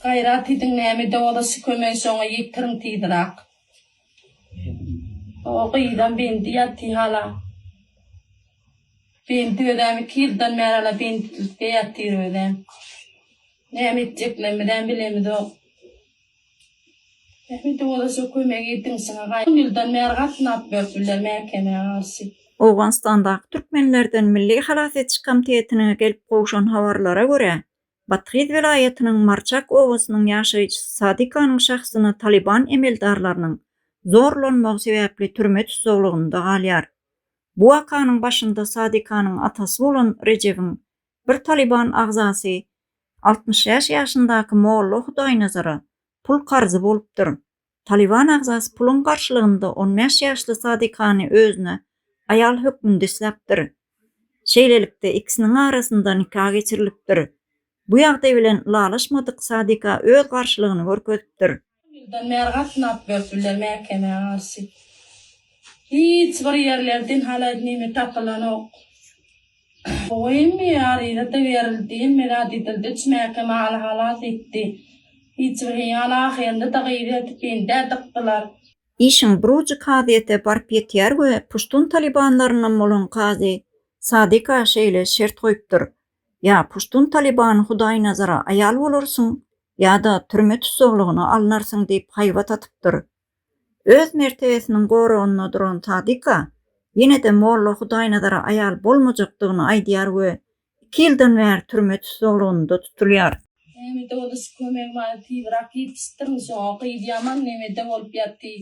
Gaýrat ediň nämede bolsa şu kömegi şoňa ýetiriň tizrak. O gyzam bendi ýaty hala. Bendi özem iki ýyldan bäri hala bendilikde ýatyr özem. Näme etjeklerimizem bilemizok. Näme-de bolsa şo kömegi ediň şoňa gaý. On ýyldan bäri gatnap ýörüpdirler mäkemä garşy. Owganystandaky türkmenlerden Milli halas ediş komitetine gelip gowşan habarlara görä, Bathyz welaýatynyň Marçak obasynyň ýaşaýjysy Sadikanyň şahsyna Talyban emeldarlarynyň zorlanmagy sebäpli türme tussaglygynda galýar. Bu wakanyň başynda Sadikanyň atasy bolan Rejebiň bir Talyban agzasy 65 ýaşyndaky Molla Hudaýnazara pul karzy bolupdyr. Talyban agzasy puluň garşylygynda on bäş ýaşly Sadikany özüne aýal hökmünde isläpdir. Şeýlelikde, ikisiniň arasynda nika geçirilipdir. Bu ýagdaý bilen ylalaşmadyk Sadika öz garşylygyny görkezipdir. Ýyldan bäri gatnap ýörüpdirler mäkemä garşy. Hiç bir ýerlerden hala neme tapylanok. Goýmy, aryza-da berildi, hemme zat edildi, üç mäkeme haly halas etdi. Hiç bir hyýal ahyrynda-da gyzy eltip bendä dykdylar. Işiň bir ujy kazyýete baryp ýetýär we puştun talybanlaryndan bolan kazy Sadyka şeýle şert goýupdyr, Ýa puştun talybany Hudaýnazara aýal bolarsyň, ýa-da türme tussaglygyna alnarsyň diýip haýbat atypdyr. Öz mertebesiniň goragynda duran Sadyka ýene-de molla Hudaýnazara aýal bolmajakdygyny aýdýar we iki ýyldan bäri türme tussaglygynda tutulýar. Nemede boldy şu kömegi maňa tizrak ýetişdiriň şoňa gyz ýaman nemede bolup ýaty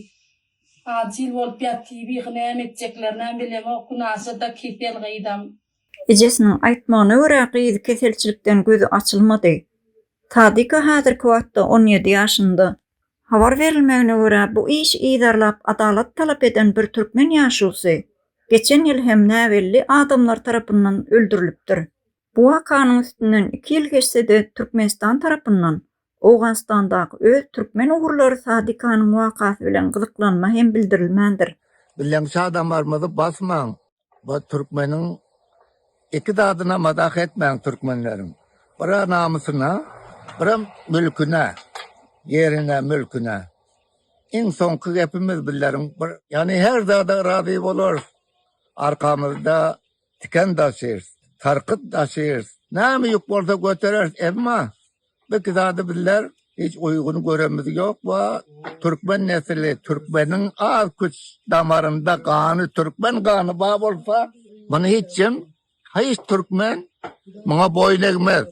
ajyl bolup ýaty bihy näme etjeklerinäm bilemok günaşa-da kesel gyzam. Ejesiniň aýtmagyna görä gyzy keselçilikden gözi açylmady. Sadyka häzirki wagtda on ýedi ýaşynda. Habar berilmegine görä, bu işi yzarlap adalat talap eden bir türkmen ýaşulusy geçen ýyl hem näbelli adamlar tarapyndan öldürilipdir. Bu wakanyň üstünden iki ýyl geçse-de Türkmenistan tarapyndan Owganystandaky öz türkmen ugurlary Sadikanyň wakasy bilen gyzyklanma hem bildirilmändir. Bileň şadamarymyzy basmaň. Bu türkmeniň iki zadyna madak etmäň türkmenleriň. Bira namysyna, birem mülküne, ýerine, mülküne. Iň soňky gepimiz bizleriň bir, ýagny her zada razy bolarys. Arkamyzda tiken daşyrys, sarkyt daşyrys, näme ýük bolsa götereris, emma Bu iki zady bizler hiç uýgun göremiz ýok we türkmen nesli türkmeniň az küç damarynda gany türkmen gany bar bolsa muny hiç kim hiç türkmen muňa boýun egmez.